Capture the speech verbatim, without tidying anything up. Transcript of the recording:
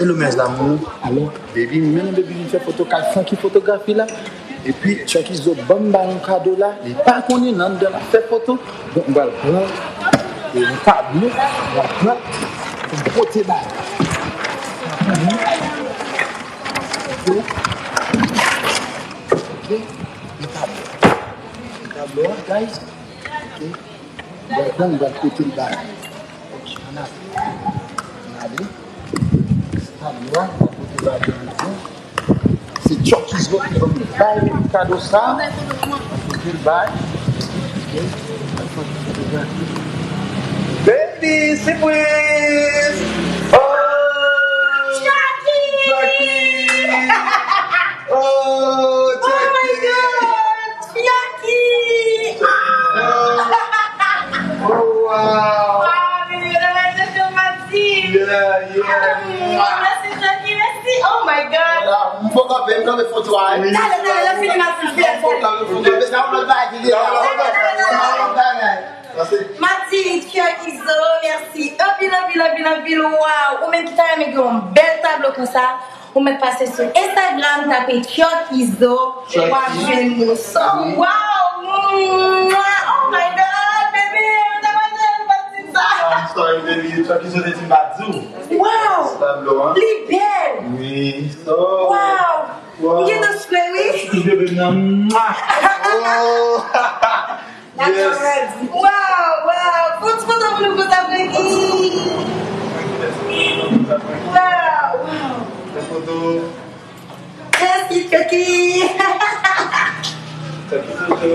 Hello mes amours. Alò, baby, m mennen baby vin fè foto kay Francky Fotografi la. Epi Chucky Zo ban m ba yon kado la. Li pa konnen nan anndan l ap fè foto. Donk m pral pran e yon tablo. M pral pran pou m pote ba li. Ok. Ok. Yon tablo. Yon tablo a, guys. Ok. M pral pran, m pral pote l ba li. Ok, ann ale. Ann ale. Sa nou a, m ap pote ba li ann ale. Se Chucky Zo ki ban m bay kado sa. M ap pote l bay. Ok. Baby, sipriz! Oh! Chucky! Chucky! Oh, Chucky! Chucky! Ah! Oh, wow! Ah, baby, yo nan mèt yo fè mati. Yeah, yeah. Mm, mèsi, Chucky, mèsi. Oh my God. Voilà, m poko kanpe, m kanpe foto a, hein. Talè, talè, lè fini mati, fè. M poko kanpe foto a, men sa yon lòt bagay ki gen la. Yon lòt bagay. Mati, Chucky Zo, mèsi anpil, anpil, anpil, anpil. Wow, ou menm ki ta renmen gen yon bèl tablo konsa, ou mèt pase sou Instagram, tape Chucky Zo, w ap jwenn nou. So, wow! Mwah! Oh my God, baby! Mwen ta kontan nou pa t di sa. I'm sorry, baby. Chucky Zo te di m pa di w. Wow! Sa blo, hein? Li bèl! Wi, so. Wow! Wow. M gen tan soufle, wi. Excuse, baby, nan. Mwah! Oh! Yes. Wow, wow. Fon ti foto pou nou konsa, Francky. Wow, wow. Fè foto. Mèsi, Francky. Fè foto.